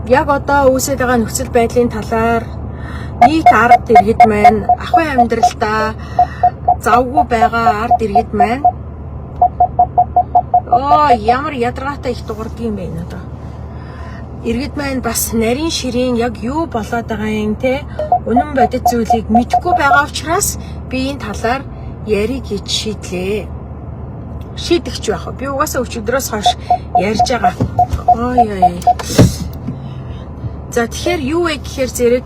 Яг одоо үүсээд байгаа нөхцөл байдлын талаар нийт ард иргэд маань ахуй амьдралдаа завгүй байгаа ард иргэд маань оо ямар ядаргаатай их дуурдаг юм бэ энэ одоо. Иргэд маань бас нарийн ширийн яг юу болоод байгаа юм те үнэн бодит зүйлийг мэдэхгүй байгаа учраас би энэ талаар ярих гэж шийдлээ. Шийдэгч байх. Би угаасаа өчигдрөөс хойш ярьж байгаа. Ой ой. За тэгэхээр юу вэ гэхээр зэрэг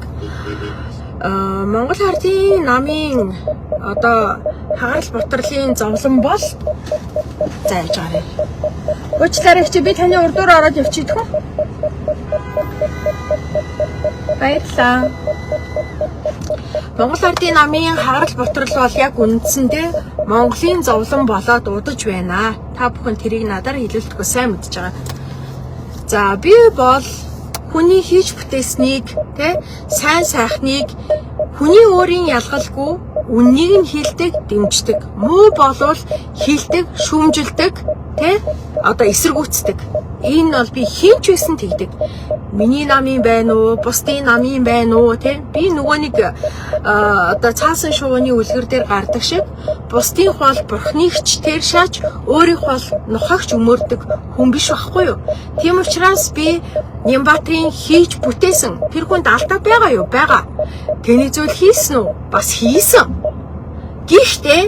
Монгол Ардын намын одоо хагарал бутарлын зовлон бол за яж гараа. Уучлаарай чи би таны урдуур ороод явчихдах уу? Баярлалаа. Монгол Ардын намын хагарал бутрал бол яг үндсэндээ Монголын зовлон болоод удаж байна. Та бүхэн тэрийг надаар хэлэлдэхгүй сайн мэдж байгаа. За би бол хүний хийж бүтээснийг тэ сайн сайхныг хүний өөрийн ялгалгүй үннийг нь хилдэг, дэмждэг. Муу болвол хилдэг, шүүмжилдэг, тэ одоо эсэргүүцдэг. Энэ бол би хин ч байсан тэгдэг. Миний намын байна уу, бусдын намын байна уу, тэ би нөгөө нэг одоо цаасан шувууны үлгэр дээр гардаг шиг бусдын бол бурхныг ч тэр шаач өөрийнх бол нухагч өмөрдөг хүн биш байхгүй юу? Тийм учраас би Нямбатрын хийж бүтээсэн тэр хүнд алдаа байгаа юу? Байгаа. Тэний зүйл хийсэн үү? Бас хийсэн. Гэхдээ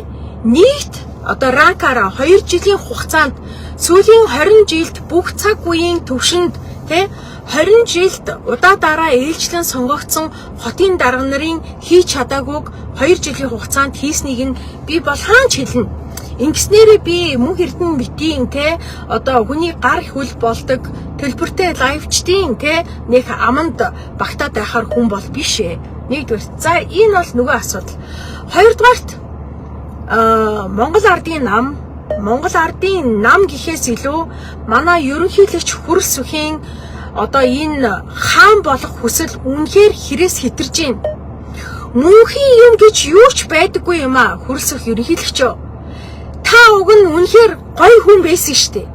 нийт одоо ранкаараа 2 жилийн хугацаанд сүүлийн 20 жилд бүх цаг үеийн төвшөнд тэ 20 жилд удаа дараа ээлжлэн сонгогдсон хотын дарга нарын хийж чадаагүйг 2 жилийн хугацаанд хийснийг нь би бол хаач хэлнэ. Ингэснээрээ би мөнх эрдэнэ битийн те одоо хүний гар хөл болдог төлбөртэй лайвчдын те нэг аманд багтаад байхаар хүн бол биш ээ. Нэгдүгээр. За энэ бол нөгөө асуудал. Хоёрдугаарт Монгол Ардын нам, Монгол Ардын нам гэхээс илүү манай ерөнхийлөгч Хүрэлсүхийн одоо энэ хаан болох хүсэл үнэхээр хэрэгс хэтэрж байна. Мөнхийн юм гэж юу ч байдаггүй юм а Хүрэлсүх ерөнхийлөгчөө. Та уг нь үнэхээр гоё хүн байсан шүү дээ.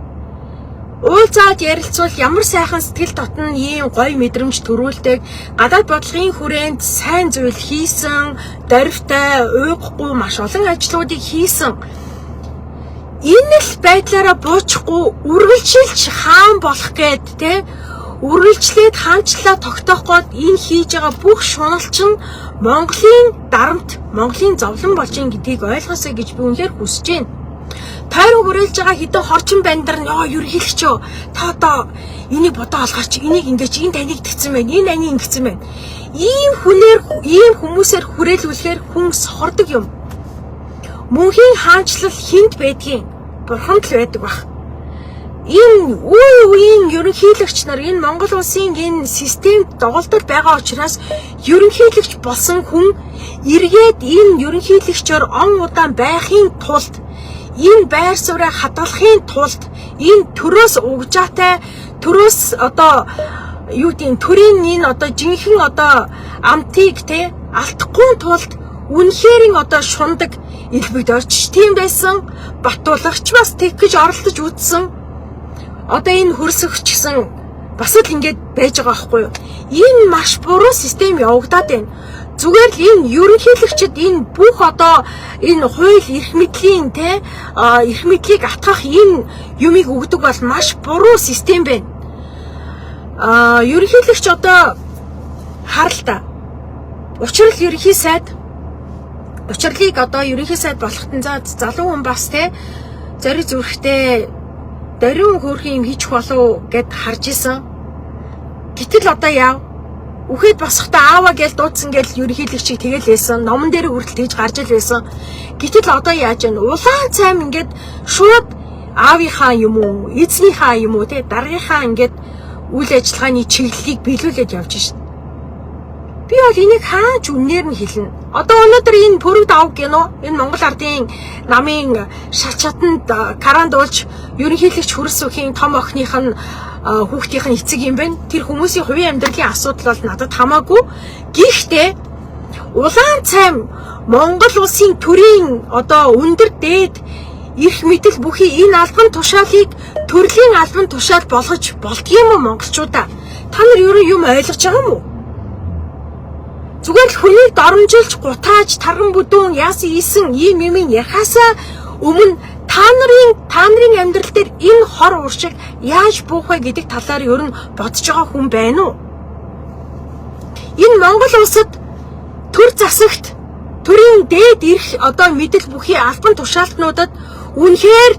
Уулзаад ярилцвал ямар сайхан сэтгэл дотно ийм гоё мэдрэмж төрүүлдэг, гадаад бодлогын хүрээнд сайн зүйл хийсэн, дөрвтэй, уйгахгүй маш олон ажлуудыг хийсэн. Энэ л байдлаараа буучихгүй үргэлжилж хаан болох гээд те үргэлжлээд хаанчлалаа тогтоох гээд энэ хийж байгаа бүх шунал чинь Монголын дарамт, Монголын зовлон болж ин гэдгийг ойлгосоо гэж би үнэхээр хүсэж байна. Тойрог хүрээлж байгаа хэдэн хорчин бандар нь ёо ерөнхийлөгчөө та одоо энийг бодоо олгооч, энийг ингэж энэ таныг тэгсэн байна, энэ ани ингэсэн байна. Ийм хүнээр, ийм хүмүүсээр хүрээлүүлэхээр хүн сохордог юм. Мөнхийн хаанчлал хинд байдгийг бурханд л байдаг бах. Энэ үе үеийн ерөнхийлөгч нар энэ Монгол улсын энэ системд доголдол байгаа учраас ерөнхийлөгч болсон хүн эргээд энэ ерөнхийлөгчөөр он удаан байхын тулд энэ байр сууриа хадгалахын тулд энэ төрөөс угжаатай төрөөс одоо юу гэдэг төрийн энэ одоо жинхэнэ одоо амтыг те алдахгүй тулд үнэхэрийн одоо шундаг элбэгд орчиж тийм байсан. Батуулагч бас тэг гэж оролдож үзсэн. Одоо энэ хөрсөгч гэсэн бас л ингэж байж байгаа байхгүй юу? Энэ маш буруу систем явагдаад байна. Зүгээр л энэ ерөнхийлөгчд энэ бүх одоо энэ хууль эрх мэдлийн те эрх мэдлийг атгах энэ юмыг өгдөг бол маш буруу систем байна. Ерөнхийлөгч одоо харал та. Учрал ерөнхий сайд учрлыг одоо ерөнхий сайд болоход нь за залуу хүн бас те зориг зүрхтэй дөрвөн хөөрхөн юм хийчих болов гэд харж исэн. Гэтэл одоо яав? Үхэд босохдоо аава гэж дуудсан гэж ерөнхийлөгчийг тэгэл байсан. Номон дээр хүртэл тэгж гарч ил байсан. Гэтэл одоо яаж вэ? Улаан цайм ингээд шууд аавынхаа юм уу, эзнийхаа юм уу те даргийнхаа ингээд үйл ажиллагааны чиглэлийг биелүүлээд явж шин. Би бол энийг хаач үннээр нь хэлнэ. Одоо өнөөдөр энэ пөрөг давг гинөө энэ Монгол Ардын намын шат шатанд карандуулж ерөнхийлөгч Хүрэлсүхийн том охиных нь хүүхдийнх нь эцэг юм байна. Тэр хүмүүсийн хувийн амьдралын асуудал бол надад хамаагүй. Гэхдээ улаан цайм Монгол улсын төрийн одоо өндөр дээд эрх мэдэл бүхий энэ албан тушаалыг төрлийн албан тушаал болгож болдгийм үү монголчуудаа? Та нар юу юм ойлгож байгаа юм уу? Зүгээр л хүнийг доромжилж, гутааж, тарган бүдүүн, яасан ийсэн ийм юм ярихаасаа өмнө та нарын амьдрал дээр энэ хор уршиг яаж буух вэ гэдэг талаар ер нь бодож байгаа хүн байна уу? Энэ Монгол улсад төр засагт, төрийн дээд эрх, одоо мэдэл бүхий албан тушаалтнуудад үнэхээр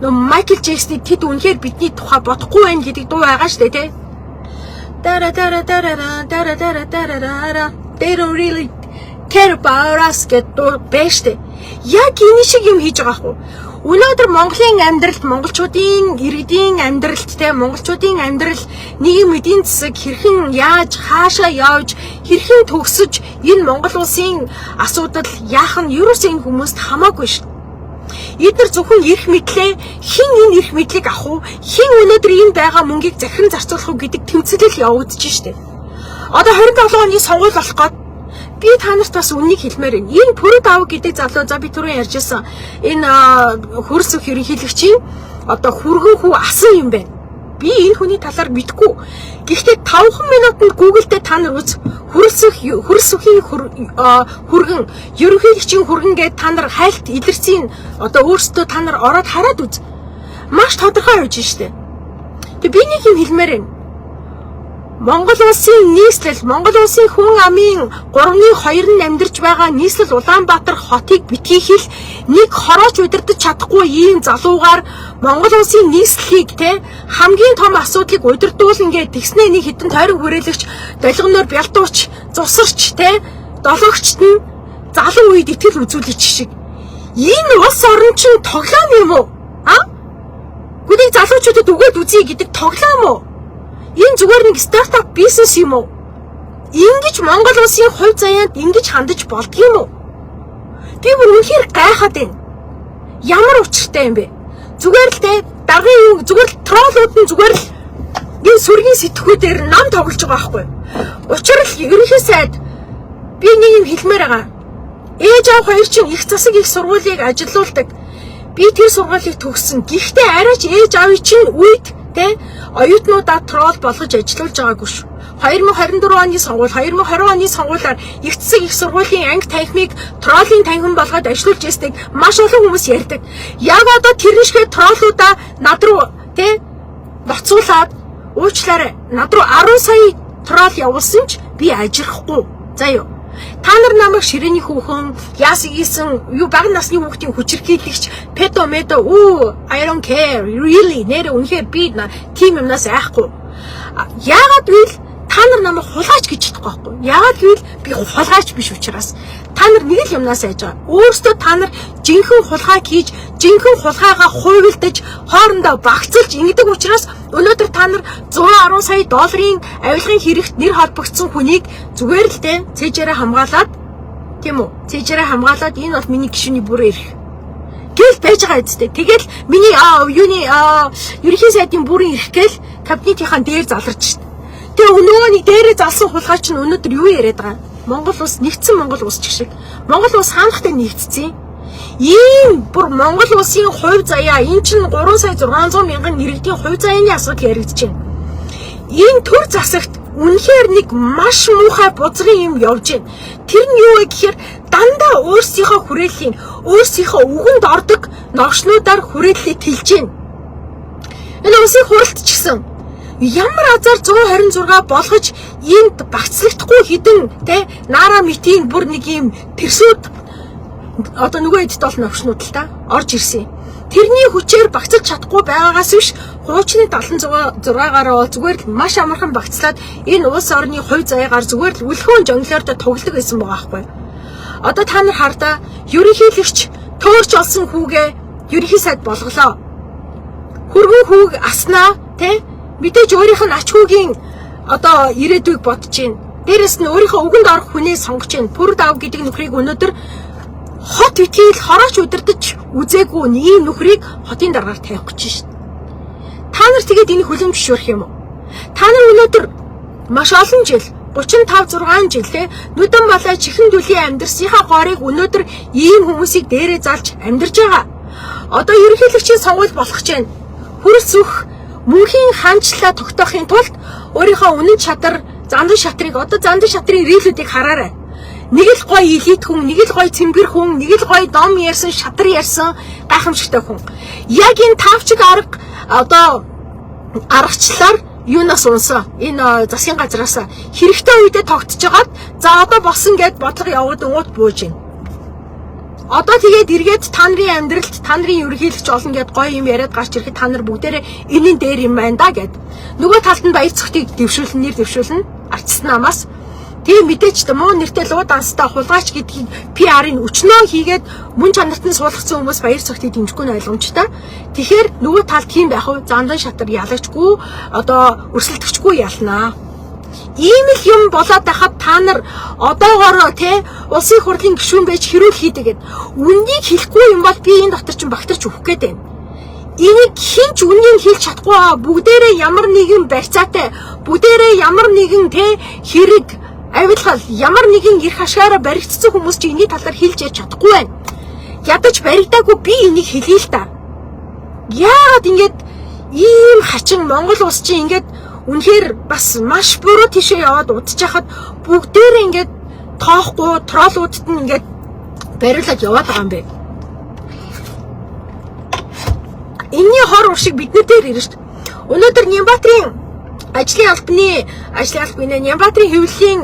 нөө Майкл Джексны "Тэд үнэхээр бидний тухай бодохгүй байна" гэдэг дуу байгаа шүү дээ, тий. Дара дара дарара дара дара дарарара, "They don't really care about us" гэдэг дуу байна шүү дээ. Яг энэ шиг юм хийж байгаа хгүй. Өнөөдөр Монголын амьдралд, монголчуудын иргэдийн амьдралд, те, монголчуудын амьдрал, нийгэм, эдийн засаг хэрхэн яаж хаашаа явж, хэрхэн төгсөж, энэ Монгол улсын асуудал яах нь ерөөсөө энэ хүмүүст хамаагүй шүү. Эдгээр зөвхөн эрх мэдлээ, хэн энэ эрх мэдлийг авах уу? Хэн өнөөдөр энэ байгаа мөнгийг захиран зарцуулах уу гэдэг тэмцэл явагдаж штэ. Одоо 27 оны сонгуул болох гээд би та нарт бас үннийг хэлмээр байна. Энэ Пүрэв Давг гэдэг залуу, за, би түрүүн ярьжсэн. Энэ Хөрсөх ерөнхийлөгчийн одоо хүргэн хүү асан юм байна. Би энэ хүний талаар мэдэхгүй. Гэхдээ 5 минутанд Google дээр та нар үз, Хөрсөхийн хүргэн, ерөнхийлөгчийн хүргэн гээд та нар хайлт илэрсэн, одоо өөрсдөө та нар ороод хараад үз. Маш тодорхой байж штэ. Тэг би нэг юм хэлмээр байна. Монгол улсын нийслэл, Монгол улсын хүн амын 3-ны 2 нь амьдарч байгаа нийслэл Улаанбаатар хотыг битгий хэл, нэг хорооч удирдах чадахгүй ийм залуугаар Монгол улсын нийслэлийг, те, хамгийн том асуудлыг удирдуулна гэж тэгснээ нэг хэдэн тойрон хүрээлэгч, долгионоор бялдууч, зусарч, те, долоогчт нь залуу үед итгэл үзүүлээч шиг. Энэ улс орон чинь тоглоом юм уу? А? Гүнийг залуучуудад өгөөд үзье гэдэг тоглоом уу? Энэ зүгээр нэг стартап бизнес юм уу? Ингэж Монгол улсын хувь заяанд ингэж хандаж болдго юм уу? Би бүр үнэхээр гайхаад байна. Ямар учиртай юм бэ? Зүгээр л, те, даргын юу, зүгээр л troll ууд нь зүгээр л энэ сүргийн сэтгхүүдээр нам тоглож байгаа байхгүй. Учир л ерөнхий сайд, би нэг юм хэлмээр байгаа. Ээж аав хоёр чинь их засаг, их сургуулийг ажилуулдаг. Би тэр сургуулийг төгссөн. Гэхдээ арайч ээж аавын чинь үед, те, оюутнуудаа troll болгож ажилуулж байгаагүй шүү. 2024 оны сонгуул, 2020 оны сонгуулиар их засаг, их сургуулийн анги танхимыг troll ын танхим болгоод ажилуулж ирснийг маш олон хүмүүс ярьдаг. Яг одоо тэрэн шиг troll уудаа над руу, те, ноцуулаад уучлаарай. Над руу 10 сая troll явуулсан ч би ажирахгүй. За юу. Та нар намайг ширээний хүүхэн, яасыг ийсэн, юу, бага насны хүүхдийн хүчирхийлэгч, pedo медо, үү, I don't care really, нэр үнэхээр би тийм юмнаас айхгүй. Яагаад гэвэл та нар намайг хулгайч гэж чадахгүй байхгүй. Яагаад гэвэл би хулгайч биш учраас. Та нар нэг л юмнаас айж байгаа. Өөрөөсөө та нар жинхэнэ хулгайг хийж, жинхэнэ хулгайгаа хуйвалдаж, хоорондоо багцалж ингэдэг учраас өнөөдөр та нар 110 сая долларын авилгын хэрэгт нэр холбогдсон хүнийг зүгээр л, те, цээжээрээ хамгаалаад, тийм үү? Цээжээрээ хамгаалаад, энэ бол миний гишүүний бүр эрх гэл байж байгаа үстэй. Тэгэл миний юуны ерөнхий сайдын бүрэн эрх гээл кабинетийнхаа дээр заларч шít. Тэгээ нөгөө нэг дээрээ залсан хулгай чинь өнөөдөр юу яриад байгаа? Монгол улс нэгдсэн, Монгол улс ч шиг. Монгол улс хаанхтай нэгдсэн. Ийм бүр Монгол улсын хувь заяа, энэ чинь 3 сая 600 мянган иргэдийн хувь заяаны асуудал яригдж байна. Энэ төр засагт үнэхээр нэг маш муухай бузрын юм явж байна. Тэр нь юу вэ гэхээр дандаа өөрсдийнхөө хүрээллийн, өөрсдийнхөө үгэнд ордог новшнуудаар хүрээллээ тэлж байна. Энэ улсын хуралд ч гэсэн ямар азар 126 болгож энд багцлагдахгүй хідэн, те, нара митийн бүр нэг юм тэрсүүд одоо нөгөө эдд бол новшнууд л та орж ирсэн. Тэрний хүчээр багцалж чадахгүй байгаагаас биш, хуучны 76-гаар бол зүгээр л маш амархан багцлаад энэ улс орны хувь заяагаар зүгээр л үлхөөн жонглоортой тоглодог байсан байгаа байхгүй. Одоо та нар хардаа, ерөнхийлөгч төөрч олсон хүүгээ ерөнхий сайд болголоо. Хүргэн хүүг аснаа, тэ, мэдээж өөрийнх нь ач хүүгийн одоо ирээдүйг бодож байна. Дээрэс нь өөрийнхөө үгэнд орох хүнээ сонгож байна. Пүрэв Давг гэдэг нөхрийг, өнөөдөр хот битгий л, хорооч удирдах үзээгүй ийм нөхрийг хотын даргаар тавих гэж шин. Та нар тэгээд энийг хүлээн зөвшөөрөх юм уу? Та нар өнөөдөр маш олон жил, 35 6 жил, те, нүдэн балай чихэн дүлийн амьдарсныхаа горыг өнөөдөр ийм хүмүүсийг дээрээ залж амьдарч байгаа. Одоо ерөнхийлөгчийн сонгуул болох гэж байна. Хөрс зүх мөнхийн хаанчлалаа тогтоохын тулд Өөрийнхөө үнэн чадар Зандан шатрыг, одоо Зандан шатрын reel үүдийг хараарай. Нэг л гоё элит хүн, нэг л гоё цэмгэр хүн, нэг л гоё дом ярьсан, шатар ярьсан гайхамшигтай хүн. Яг энэ тавчиг арга одоо аргачлалаар юунаас унсан. Энэ засгийн газраас хэрэгтэй үедээ тогтож байгаад, за одоо босон гэд бодлого яваад өнгөт бууж байна. Одоо тэгээд эргээд та нарын амьдралд та нарын ерөнхийлөгч олно гэд гоё юм яриад гарч ирэхэд та нар бүгдээрээ энэний дээр юм байна да гэд. Нөгөө талд нь Баяр цогтыг дэвшүүлнэ, нэр дэвшүүлнэ артист намаас. Тэгээ мэдээч тэ муу нэртэй луу данстай хулгайч гэдгийг PR-ын өчнөө хийгээд мөн чанарт нь суулгацсан хүмүүс Баяр цогтыг дэмжихгүй нь ойлгомжтой. Тэгэхээр нөгөө талд тийм байх уу? Зандан шатар ялагчгүй, одоо өрсөлдөгчгүй ялнаа. Ийм л юм болоод байхад та нар одоогоороо те улсын хурлын гишүүн байж хэрүүл хийдэг гэд. Үннийг хэлэхгүй юм бол би энэ дотор чинь багтарч өгөх гээд байна. Энийг хэн ч үннийг хэлж чадахгүй байгаа. Бүгдээрээ ямар нэгэн барьцаатай, бүгдээрээ ямар нэгэн те хэрэг авилгал, ямар нэгэн эрх ашгаараа баригдсан хүмүүс чи энэний талаар хэлж ярьж чадахгүй байна. Ядаж баригдаагүй би энийг хэлье л та. Яагаад ингэж ийм хачин Монгол улс чинь ингээд үнэхээр бас маш буруу тийшээ яваад удчихахад бүгдээрээ ингээд тоохгүй troll уудад нь ингээд бариулаад яваад байгаа юм бэ? Энийний хор уршиг бидний дээр ирнэ шүү дээ. Өнөөдөр Нямбатрын ажлын албаны ажлын алба гинэ Нямбатрын хэвлэлийн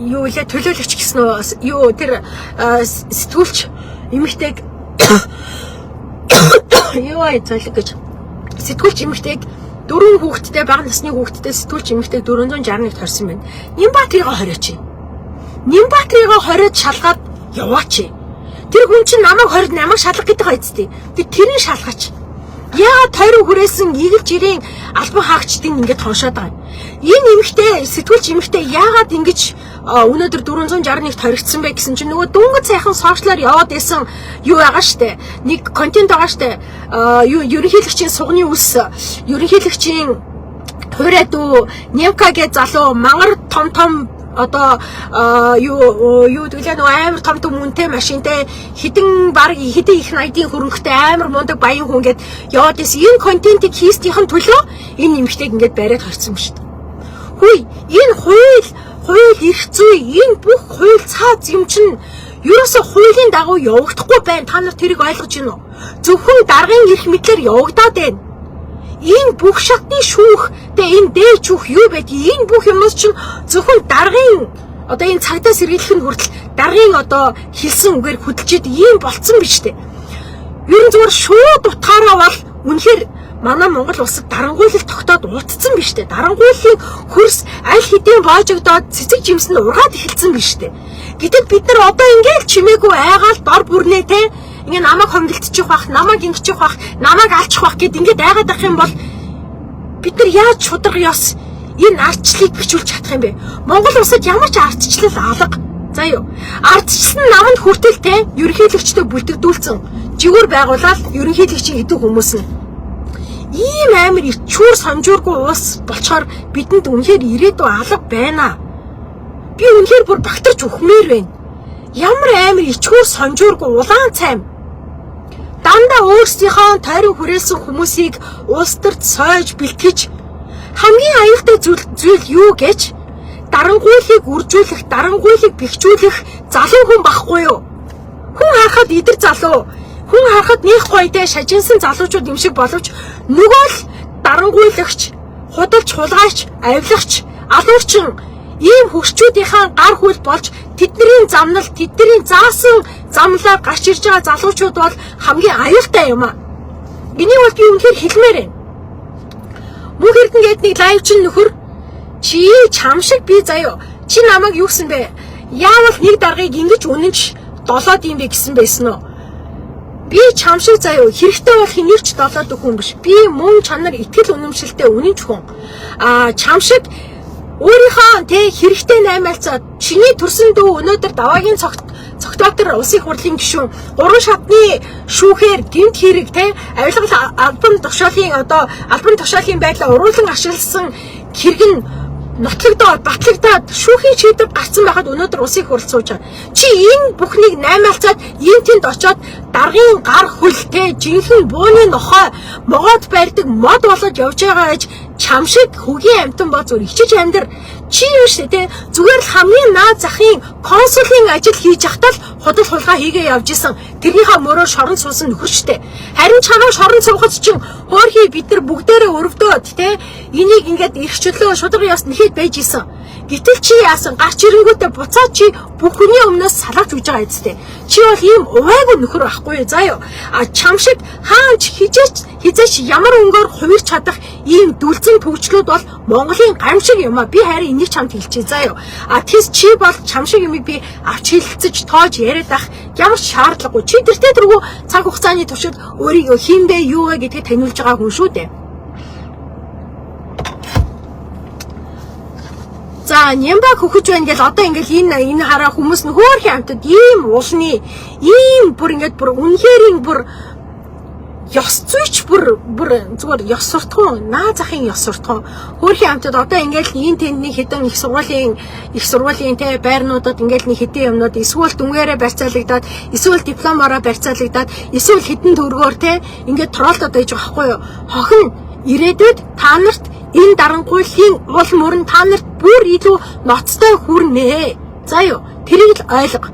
юу лээ төлөөлөгч гэсэн үү, юу тэр сэтгүүлч эмэгтэйг юу ай золиг гэж сэтгүүлч эмэгтэйг, дөрвөн хүүхэдтэй, бага насны хүүхэдтэй сэтгүүлч эмэгтэйг 461-т хорьсон байна. Нямбатрыгаа хориоч. Нямбатрыгаа хориод шалгаад яваач. Тэр хүн чинь намайг хорид намайг шалгах гэдэг байцтэй. Тэр тэрийг шалгаач. Яагаад тойрон хүрээсэн игэл жирийн албан хаагчдын ингэж хоншоод байгаа юм? Энэ эмэгтэй сэтгүүлч эмэгтэй яагаад ингэж өнөөдөр 461-т хоригдсан бэ гэсэн чинь нөгөө дөнгөж сайхан social аар яваад исэн юу байгаа штэ. Нэг контент байгаа штэ. Юу ерөнхийлөгчийн сугны үс, ерөнхийлөгчийн хуурай дүү Нямка гэж залуу мангар том том одоо юу юу гэвэл нөгөө амар том том үнэтэй машинтай хэдэн баг хэдэн их 80-ийн хөрөнгөтэй амар мундаг баян хүн гээд яваад исэн. Энэ контентыг хийснийхэн төлөө энэ эмэгтэйг ингээд бариад хорьсон юм шүү дээ. Хүй, энэ хууль эрх зүй, энэ бүх хууль цааз юм чинь ерөөсө хуулийн дагуу явагдахгүй байна. Та нар тэрийг ойлгож байна уу? Зөвхөн даргын эрх мэдлээр явагдаад байна. Энэ бүх шатны шүүх, тэгээ энэ дээд шүүх юу байдгийг, энэ бүх юмнаас чинь зөвхөн даргын одоо энэ цагдаа сэргийлэх нь хүртэл даргын одоо хэлсэн үгээр хөдөлж идэг ийм болцсон биз дээ. Ер нь зүгээр шууд утгаараа бол үнэхээр манай Монгол улсад дарангуйлал тогтоод утцсан биз дээ. Дарангуйллын хөрс аль хэдийн боожигдоод цэцэг жимс нь ургаад эхэлсэн биз дээ. Гэтэл бид нар одоо ингээл чимээгүй айгаал дор бүрнээ те ингээ намайг хомдолтчих бах, намайг ингэчих бах, намайг алчих бах гэд ингээд айгаад ах юм бол бид нар яаж шударга ёс энэ ардчлалыг бичүүлж чадах юм бэ? Монгол улсад ямар ч ардчлал алга. За юу. Ардчлал нь наманд хүртэл те ерөнхийлөгчтэй бүлтэгдүүлсэн. Жигүүр байгуулаад ерөнхийлөгчийн хэдэн хүмүүс нь ийм амар ичүүр санжуургүй улс болчоор бидэнд үнэхээр ирээдүй алга байна. Би үнэхээр бүр багтарч өгмээр байна. Ямар амар ичгүүр сонжуургүй улаан цайм. Дандаа өөрсдийнхөө тойрон хүрээлсэн хүмүүсийг улс төрд сойж бэлтгэж хамгийн аюултай зүйл юу гэж дарангуйлыг үржүүлэх, дарангуйлыг бэхжүүлэх залуу хүн байхгүй юу? Хүн харахад идэр залуу, хүн харахад нэх гоё те шажинсан залуучууд юм шиг боловч нөгөө л дарангуйлагч, худалч, хулгайч, авилгач, алуурчин ийм хөрчүүдийнхаа гар хүл болж тэдний замнал, тэдний заасан замлаар гарч ирж байгаа залуучууд бол хамгийн аюултай юм а. Энийг бол би үнэхээр хэлмээр байна. Мөнх Эрдэнэ гээд нэг live чин нөхөр чи чам шиг би заяо. Чи намайг юу гэсэн бэ? Яавал нэг даргыг ингэж үнэнч долоод юм бэ гэсэн байсан уу? Би чам шиг заяо хэрэгтэй бол хэнийрч долоод өгөх хүн биш. Би мөн чанар, итгэл үнэмшилтэй үнэнч хүн. А чам шиг өөрийнхөө тэ хэрэгтэй наймаалцаа чиний төрсөн дүү өнөөдөр даваагийн цогт Цогтбаатар улсын хурлын гишүүн гурван шатны шүүхээр гэмт хэрэг те авилгал албан тушаалын одоо албан тушаалын байдлаа уруулан ашигласан хэрэг нь нотлогдоод, батлагдаад шүүхийн шийдвэр гарцсан байхад өнөөдөр улсын хурал сууж байгаа. Чи энэ бүхнийг наймаалцаад энэ тэнд очоод даргын гар хөлтэй жинхэнэ бууны нохой могоод барьдаг мод болоод явж байгаа гэж чам шиг хөгийн амтан бол зүр ичиж амьдр. Чи юу штэ те, зүгээр л хамгийн наад захын консулын ажил хийж явахдаа л худал хулгай хийгээ явж исэн. Тэрнийхээ мөрөөр шоронд суусан нөхөр штэ. Харин чамайг шоронд суухад чинь хөөрхий бид нар бүгдээрээ өрөвдөөд те энийг ингээд эрхчлөө шударга ёс нэхэд байж исэн. Гэтэл чи яасан гарч ирэнгүүтээ буцаад чи бүх хүний өмнөөс салгаж үж байгаа эцтэй. Чи бол ийм увайгүй нөхөр байхгүй заа юу. А чам шиг хаач хизээч ямар өнгөөр хувирч чадах ийм дүлцэн төвчлүүд бол Монголын гамшиг юм а. Би харин энийг чамд хэлчихье заа юу. А тэс чи бол чам шиг юмыг би авч хилцэж тоож яриад ах ямар ч шаардлагагүй. Чи тэртээ тэргүй цаг хугацааны туршид өөрийгөө хин бэ юу вэ гэдгийг таниулж байгаа хүн шүү дээ. За Нямбаг хөхөж байна гэл одоо ингээл энэ хараа хүмүүс нь хөөрхөн амтад ийм уулны ийм бүр ингээд бүр үнэхэрийн бүр ёс зүйч бүр зүгээр ёс суртахуун наа захын ёс суртахуун хөөрхөн амтад одоо ингээл энэ тэндний хэдэн их сургуулийн те байрнуудад ингээл нэг хэдэн юмнууд эсвэл дүнгээрээ барьцаалагдаад эсвэл дипломоороо барьцаалагдаад эсвэл хэдэн төгрөгөөр те ингээд троллдод байж байгаа байхгүй юу. Хохин ирээдүйд та нарт энэ дарангуйллын уул мөрөн та нарт бүр илүү ноцтой хүрнэ. За юу, тэрийг л ойлго.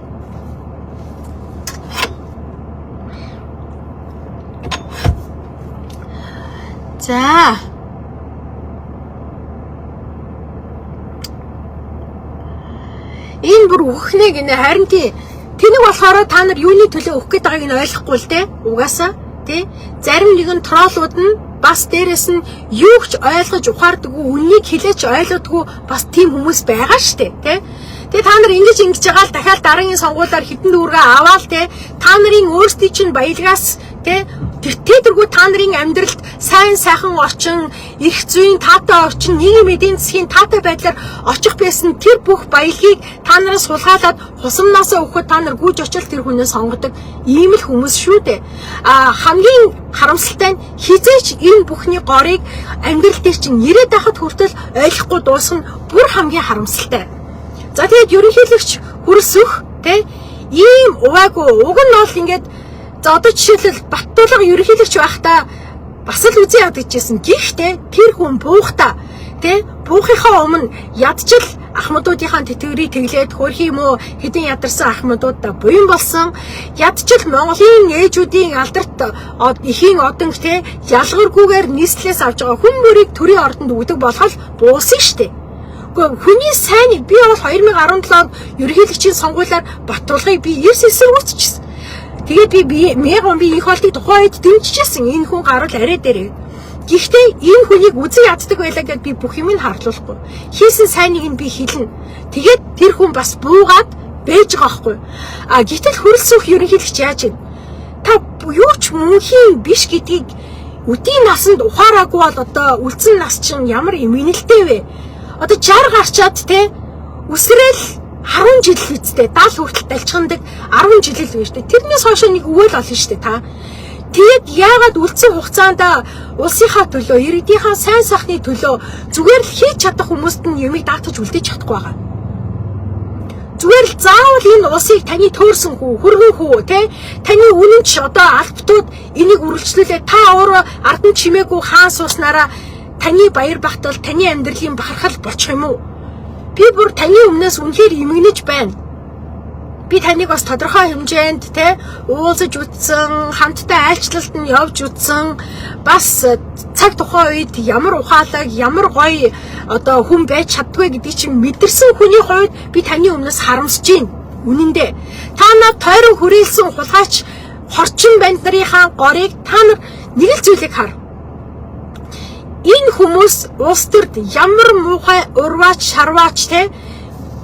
За. Энэ бүр үхнэ гинэ, харин тий. Тэнэг болохоор та нар юуны төлөө өгөх гээд байгааг нь ойлгохгүй л те. Угаасаа тий. Зарим нэгэн троллууд нь бас дээрэс нь юу ч ойлгож ухаардаггүй, үннийг хэлээч ойлгодгүй бас тийм хүмүүс байгаа штэ тий. Тэгээ та нар ингэж байгаа л дахиад дараагийн сонгуулиар хитэн дүүргээ аваал те. Та нарын өөрсдийн чинь баялгаас те тэртээ та нарын амьдралд сайн сайхан орчин, эрх зүйн таатай орчин, нийгэм эдийн засгийн таатай байдлаар очих байсан тэр бүх баялагийг та нараас сулгаалаад хусамнаасаа өгөхөд та нар гүйж очил тэр хүнээ сонгодог ийм л хүмүүс шүү дээ. А хамгийн харамсалтай нь хизээч энэ бүхний горыг амьдрал дээр чинь ирээд байхад хүртэл ойлгохгүй дуусах нь бүр хамгийн харамсалтай. За тэгээд ерөнхийлөгч хөрсөх те ийм уваагүй уг нь бол ингээд за одоо жишээлбэл Баттулга ерөнхийлөгч байхдаа бас л үзэн ядаж байсан. Гэхдээ тэр хүн буухта те буухынхаа өмнө ядчил ахмадуудынхаа тэтгэврийг тэглээд хөрхи юм уу хэдэн ядарсан ахмадуудаа буян болсон. Ядчил Монголын ээжүүдийн алдарт эхийн одонг те ялгаргүйгээр нийслэлээс авч байгаа хүн мөрийг төрийн ордонд өгдөг болгол буусан штэ. Хүний сайн би бол 2017 онд ерөнхийлөгчийн сонгуулиар Баттулгыг би ерс эсэргүүцчихсэн. Тэгээд би мяган би их болтыг тухайн үед дэмжижсэн. Энэ хүн гарвал арай дээрээ. Гэхдээ энэ хүнийг үзэн яддаг байлаа гэд би бүх юм нь харлуулахгүй. Хийсэн сайныг нь би хэлнэ. Тэгээд тэр хүн бас буугаад байж байгаа байхгүй. А гэтэл хөрөлсөх ерөнхийлөгч яаж вэ? Та юу ч мөнхийн биш гэдгийг үдийн насанд ухаараагүй бол одоо үлдсэн нас чинь ямар эмгэнэлтэй вэ? Одоо 60 гарчаад те үсрээл 10 жил үсттэй 70 хүртэл далчгандаг 10 жил л байна штэ. Тэрнээс хойш нэг үйл болно штэ та. Тэгээд яагаад үлдсэн хугацаанд улсынхаа төлөө, иргэдийнхаа сайн сайхны төлөө зүгээр л хийж чадах хүмүүст нь юмыг даатгаж үлдээж чадахгүй байгаа. Зүгээр л заавал энэ улсыг таны төөрсөн хүү, хөргөн хүү те таны үнэнч одоо албатууд энийг үргэлжлүүлээ. Та өөрөө ардан чимээгүй хаан сууснараа таны баяр багтал, таны амьдралын бахархал болчих юм уу? Би бүр таны өмнөөс үнэхээр эмгэнэж байна. Би таныг бас тодорхой хэмжээнд те уулзаж үтсэн, хамтдаа айлчлалд нь явж үтсэн, бас цаг тухайн үед ямар ухаалаг, ямар гоё одоо хүн байж чаддгүй гэдгийг чинь мэдэрсэн хүний хувьд би таны өмнөөс харамсаж байна. Үнэн дээр. Та нар тойрон хүрээлсэн хулгайч хорчин банд нарынхаа горыг та нар нэг л зүйлийг хар. Энэ хүмүүс улс төрд ямар муухай урваач, шарваач те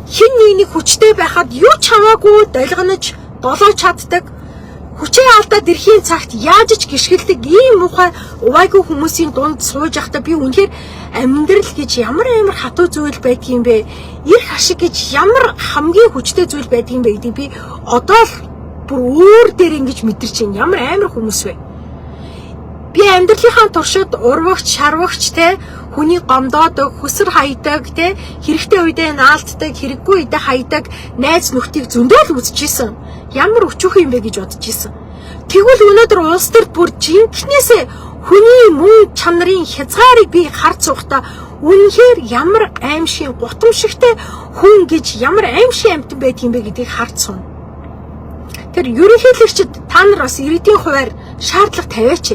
хин нэг хүчтэй байхад юу ч хамаагүй долгонож долоож чаддаг, хүчээ алдаад ирэхийн цагт яаж ч гიშгэлдэг ийм муухай увайгүй хүмүүсийн дунд сууж явахдаа би үнэхээр амьдрал гэж ямар амар хатуу зүйл байдгийм бэ? Ирэх ашиг гэж ямар хамгийн хүчтэй зүйл байдгийм бэ гэдгийг би одоо л бүр өөр дээр ингэж мэдэрч байна. Ямар амар хүмүүс вэ? Би амьдралынхаа туршид урвагч, шарвагч те Хүний гомдоодог, хөсөр хайдаг, те хэрэгтэй үедээ наалтдаг, хэрэггүй үедээ хайдаг найз нөхдийг зөндөө л үзчихсэн. Ямар өчүүхэн юм бэ гэж бодож исэн. Тэгвэл өнөөдөр улс төрд бүр жинкнээсээ хүний мөн чанарын хязгаарыг би харж суухдаа үнэхээр ямар аимшиг гутамшигтай хүн гэж ямар аимшиг амьтан байдаг юм бэ гэдгийг харж сууна. Тэр ерөнхийлөгчд та нар бас иргэдийн хуваар шаардлага тавиач.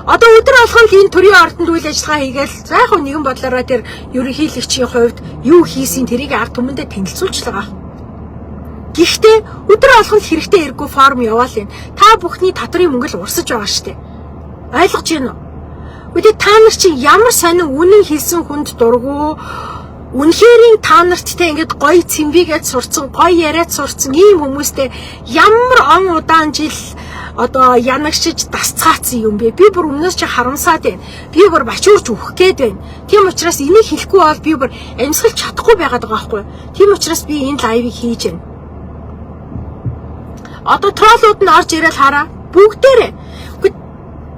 Одоо өдөр болгон л энэ төрийн ордонд үйл ажиллагаа хийгээл за яг нэгэн бодлороо тэр ерөнхийлөгчийн хувьд юу хийсэн тэрийг ард түмэндээ танилцуулж л байгаа. Гэхдээ өдөр болгон л хэрэгтэй эргүү форум яваал юм. Та бүхний татврын мөнгө л урсаж байгаа штэ. Ойлгож байна уу? Үгүй та нар чинь ямар сонин үнэн хэлсэн хүнд дургу үнэхэрийн та нарт те ингээд гоё цэмбигээд сурцсан, гоё яриад сурцсан ийм хүмүүстэй ямар он удаан жил одоо янагшиж дасцгаацсан юм бэ? Би бүр өмнөөс чи харамсаад байна. Би бүр бачуурч өгөх гээд байна. Тийм учраас энийг хэлэхгүй бол би бүр амьсгалж чадахгүй байгаад байгаа байхгүй юу? Тийм учраас би энэ live ыг хийж байна. Одоо troll ууд нь орж ирэл хараа. Бүгдээрээ. Үгүй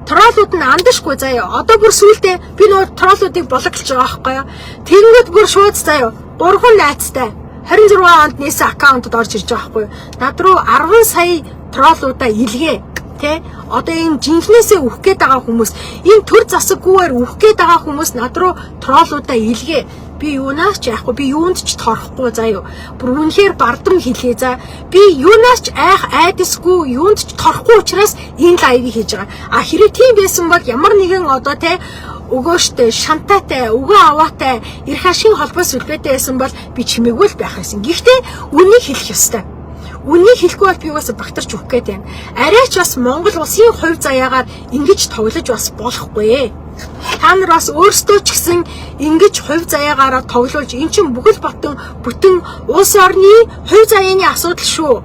troll ууд нь андашгүй заяа. Одоо бүр сүулдэ би нөгөө troll уудыг block лж байгаа байхгүй юу? Тэгэнгүүт бүр шууд заяа. Гурван найзтай 26 онд нээсэн account д орж ирж байгаа байхгүй юу? Над руу 10 сая troll уудаа илгээ. Тэ? Одоо энэ жинхнээсээ үхэх гээд байгаа хүмүүс, энэ төр засаггүйгээр үхэх гээд байгаа хүмүүс над руу troll уудаа илгээ. Би юунаас ч яахгүй, би юунд ч торхгүй заяа. Бүр үнэхээр бардам хэлье за. Би юунаас ч айх айдасгүй, юунд ч торхгүй учраас энэ live ыг хийж байгаа. А хэрэг тийм байсан бол ямар нэгэн одоо те өгөөштэй, шантаатай, өгөө аваатай, эрх ашигын холбоо сүлбээтэй байсан бол би чимээгүй л байх байсан. Гэхдээ үннийг хэлэх ёстой. Үннийг хэлэхгүй бол би угаасаа багтарч өгөх гээд байна. Арай ч бас Монгол улсын хувь заяагаар ингэж тоглож бас болохгүй. Та нар бас өөрсдөө ч гэсэн ингэж хувь заяагаараа тоглуулж эн чинь бүхэл ботон бүтэн улс орны хувь заяаны асуудал шүү.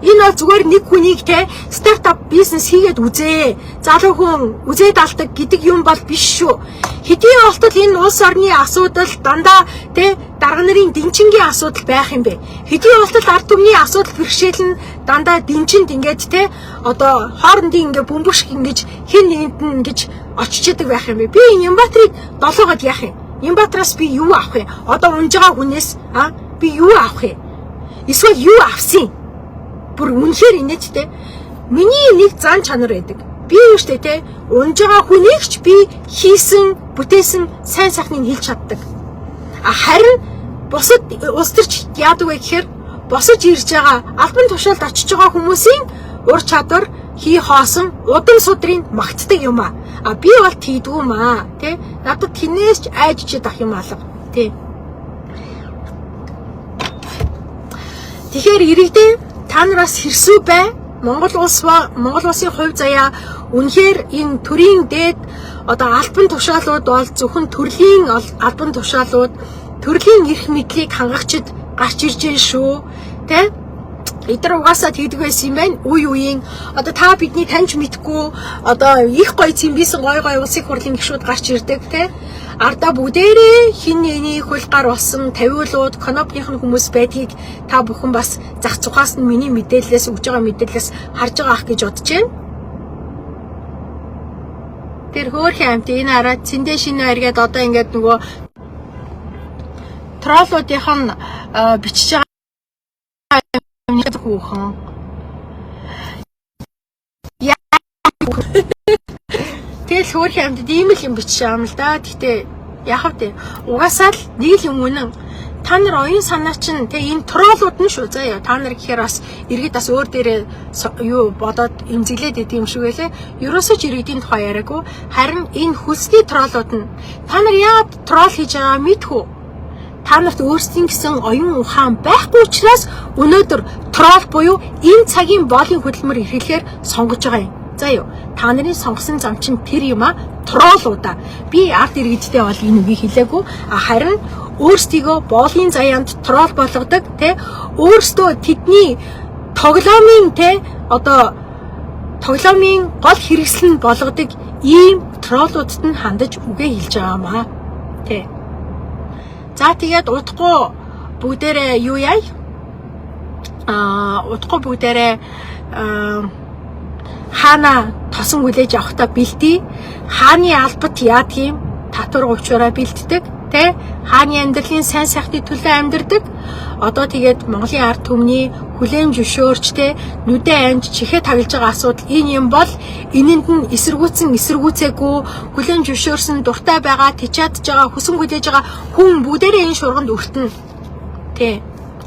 Энэ бол зүгээр нэг хүнийг те стартап бизнес хийгээд үзээ. Залуу хүн үзээд алдаг гэдэг юм бол биш шүү. Хэдийн болтол энэ улс орны асуудал дандаа те дарга нарын дэнчингийн асуудал байх юм бэ. Хэдийн болтол ард түмний асуудал бэрхшээл нь дандаа дэнчинд ингээд те одоо хоорондын ингээд бөмбөшг ингэж хэн нэгэнд нь ингэж очиж идэг байх юм бэ. Би энэ Нямбатрыг долоогоод яах юм? Нямбатраас би юу авах юм? Одоо унж байгаа хүнээс а би юу авах юм? Эсвэл юу авсан юм? Бүр үнэхээр инээдтэй. Миний нэг зан чанар байдаг. Би юу штэ те унж байгаа хүнийг ч би хийсэн, бүтээсэн сайн сайхныг хэлж чаддаг. А харин бусад улс төрч яадаг вэ гэхээр босож ирж байгаа албан тушаалд очиж байгаа хүмүүсийн ур чадвар хий хоосон удам судрыг магтдаг юм а. А би бол тийдгүй юм аа тий. Надад тэнээс ч айж чид ах юм алга тий. Тэгэхээр иргэдээ та нар бас хэрсүү бай. Монгол улс ба Монгол улсын хувь заяа үнэхээр энэ төрийн дээд одоо албан тушаалууд бол зөвхөн төрлийн албан тушаалууд төрлийн эрх мэдлийг хангагчид гарч ирж байна шүү. Тэ? Эдгээр угаасаа тэгдэг байсан юм байна. Үе үеийн одоо та бидний таньж мэдгүй одоо их гоё цэмбисэн гой гой улсын хурлын гишүүд гарч ирдэг те. Ардаа бүгдээрээ хин нэгний хөл гар болсон тавиулууд конопных нь хүмүүс байдгийг та бүхэн бас зах зухаас нь миний мэдээллээс өгж байгаа мэдээллээс харж байгаа ах гэж бодож байна. Тэр хөөрхөн амт энэ араа цэндэ шинэ эргээд одоо ингээд нөгөө troll уудынх нь бичиж байгаа юм хүүхэн. Яа. Тэгэл хөөрхөн амьтад ийм л юм бичиж байгаа юм л да. Гэтэ яах вэ? Угаасаа л нэг л юм үнэн. Та нар оюун санаа чинь тэг энэ troll ууд нь шүү заяа. Та нар гэхээр бас иргэд бас өөр дээрээ юу бодоод эмзэглээд идэв юм шиг байлээ. Ерөөсөө ч иргэдийн тухай яриаггүй. Харин энэ хөлсний troll ууд нь та нар яагаад troll хийж байгаа мэдхүү. Та нарт өөрсдийн гэсэн оюун ухаан байхгүй учраас өнөөдөр troll буюу энэ цагийн боолын хөдөлмөр эрхлэхээр сонгож байгаа юм. За юу. Та нарын сонгосон зам чинь тэр юм а troll уудаа. Би ард иргэдтэй бол энэ үгийг хэлээгүй. А харин өөрсдийгөө боолын заяанд troll болгодог тэ өөрсдөө тэдний тоглоомын тэ одоо тоглоомын гол хэрэгсэл нь болгодог ийм troll уудад нь хандаж үгээ хэлж байгаа юм аа. Тэ. За тэгээд удахгүй бүгдээрээ юу яа? Аа удахгүй бүгдээрээ хаана тосон хүлээж авахдаа бэлдээ. Хааны албат яадгийм. татвар говьчаараа бэлддэг, тэ, хааны амьдралын сайн сайхны төлөө амьдардаг. Одоо тэгээд Монголын ард түмний хүлээн зөвшөөрч, тэ, нүдэ анж чихээ таглаж байгаа асуудал энэ юм бол энэнд нь эсэргүүцсэн, эсэргүүцээгүй, хүлээн зөвшөөрсөн, дуртай байгаа, тичаадж байгаа, хүсэн хүлээж байгаа хүн бүгдээрээ энэ шуурганд өртөнө. Тэ.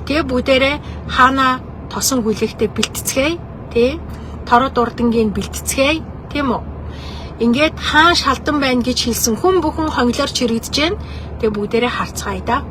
Тэгээ бүгдээрээ хаана тосон хүлээхтэй бэлтцгээе. Тэ. Тороо дурдангийн бэлтцгээе. Тийм үү? Ингээд хаан шалдан байна гэж хэлсэн хүн бүхэн хонглоор чирэгдэж байна. Тэгээ бүгдээрээ харцгаая да.